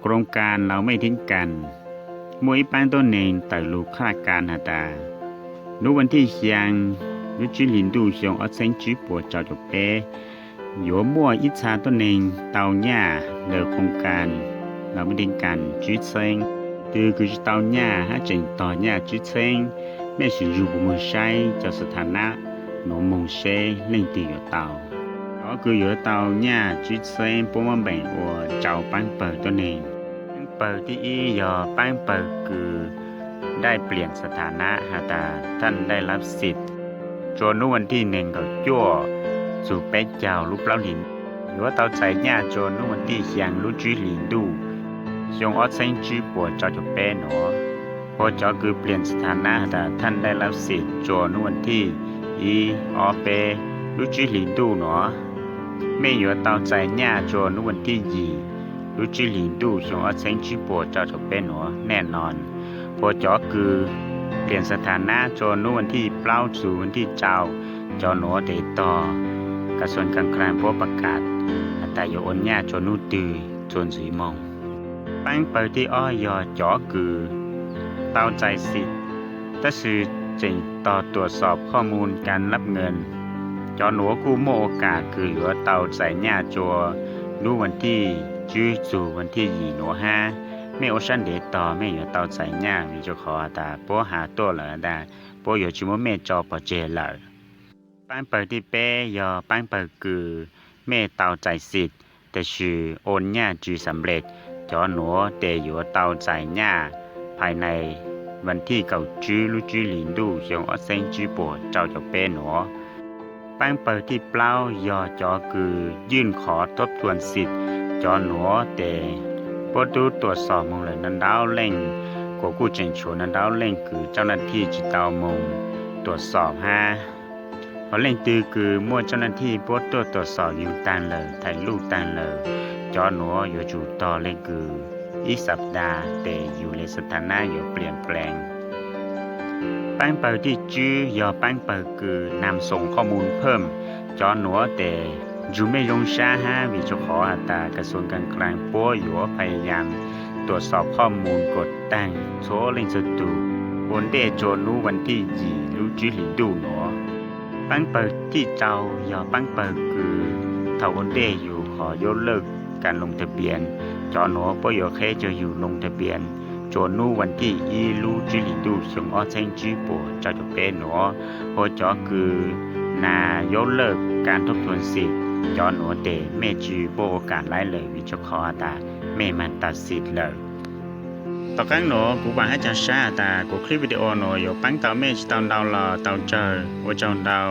โครงการ Los Mej Theeb Kas, muaj ib paab tuab neeg tawm lug qhaj kas has tas, nub vas thij xyaa lub tsib hlis ntuj xyoo ob txheeb tsib puas rau caum peb, yuav muaj ib txha tuab neeg tau nyaj ntawm โครงการ Los Mej Theeb Kas tsib txheeb. Twg kws tsi tau nyaj hab tseem tog nyaj tsib txheeb, mej sim ntsug kuv moog saib cov สถานะ nuav moog seb leej twg yuav tau. Cov kws yuav tau nyaj tsib txheeb puab muab npeem ua rau paab pawg tuab neeg. Paab pawg thib ib yog paab pawg kws ได้เปลี่ยนสถานะ has tas ท่านได้รับสิทธิ์ rua nub vas thij neeg nkaum cuaj txug peb caug lub plaub hlis, yuav tau txais nyaj rua nub vas thij xyaa lub tsib hlis ntuj xyoo ob txheeb tsib puas rau caum peb nuav. Hos cov kws เปลี่ยนสถานะ has tas ท่านได้รับสิทธิ์ rua nub vas thij ib, ob, peb lub tsib hlis ntuj nuav, mej yuav tau txais nyaj rua nub vas thij yim lub tsib hlis ntuj xyoo ob txheeb tsib puas rau caum peb nuav แน่นอน. Hos cov kws เปลี่ยนสถานะ rua nub vas thij plaub txug vas thij rau, cov nuav tes tog กระทรวงการคลัง puab ประกาศ has tas yuav ua nyaj rua nub twg txuas ntxiv moog. Paab pawg thib ob yog cov kws tau txais สิทธิ์ tab sis tseem tog ตรวจสอบข้อมูลการรับเงิน, cov nuav kuj muaj ua kam kws yuav tau txais nyaj rua nub vas thij tsib txug vas thij yim nuav hab. Mej ua sab ntev tog mej yuav tau txais nyaj vim rua qhov has tas puab has tuaj lawm tas puab yuav tsi muab mej tso pov tseg lawm. Paab pawg thib peb yog paab pawg kws mej tau txais สิทธิ์ tab sis ua nyaj tsi สำเร็จ, cov nuav tes yuav tau txais nyaj ภายในวันที่ kaum tsib lub tsib hlis ntuj xyoo ob txheeb tsib puas rau caum peb nuav. Paab pawg thib plaub yog cov kws ยื่นขอทบทวนสิทธิ์, cov nuav tes puab tub ตรวจสอบ moog lawm ntau ntau leej, kuas kuj tseem tshuav ntau ntau leej kws เจ้าหน้าที่ tsi tau moog ตรวจสอบ hab. Hos leej twg kws muaj เจ้าหน้าที่ puab tuaj ตรวจสอบ yug taag lawm, thaij luj taag lawm, cov nuav yuav tsum tog leej kws ib สัปดาห์ tes yug le สถานะ yuav เปลี่ยนแปลง. Paab pawg thib tswb yog paab pawg kws นำส่งข้อมูลเพิ่ม, cov nuav tes ntsug mej zoo sab hab vim rua qhov has tas กระทรวงการคลัง puab yuav พยายาม ตรวจสอบข้อมูล kuas taag txhua leej txhua tug ua ntej rua nub vas thij yim lub tsib hlis ntuj nuav. Paab pawg thib rau yog paab pawg kws thaum ua ntej yug qhov ยกเลิกการลงทะเบียน, cov nuav puab yuav qheb rua yug ลงทะเบียน rua nub vas thij ib lub tsib hlis ntuj xyoo ob txheeb tsib puas rau caum peb nuav. Hos cov kws นำ ยกเลิกการทบทวนสิทธิ์, cov nuav tes mej tsi muaj โอกาส laib lawm vim rua qhov has tas mej mas ตัดสิทธิ์ lawm. Tom qaab nuav kuv vaam hab caag sab has tas kuv คลิปวิดีโอ nuav yuav paab tau mej tsi tau ntau los tau tsawg, ua tsaug ntau.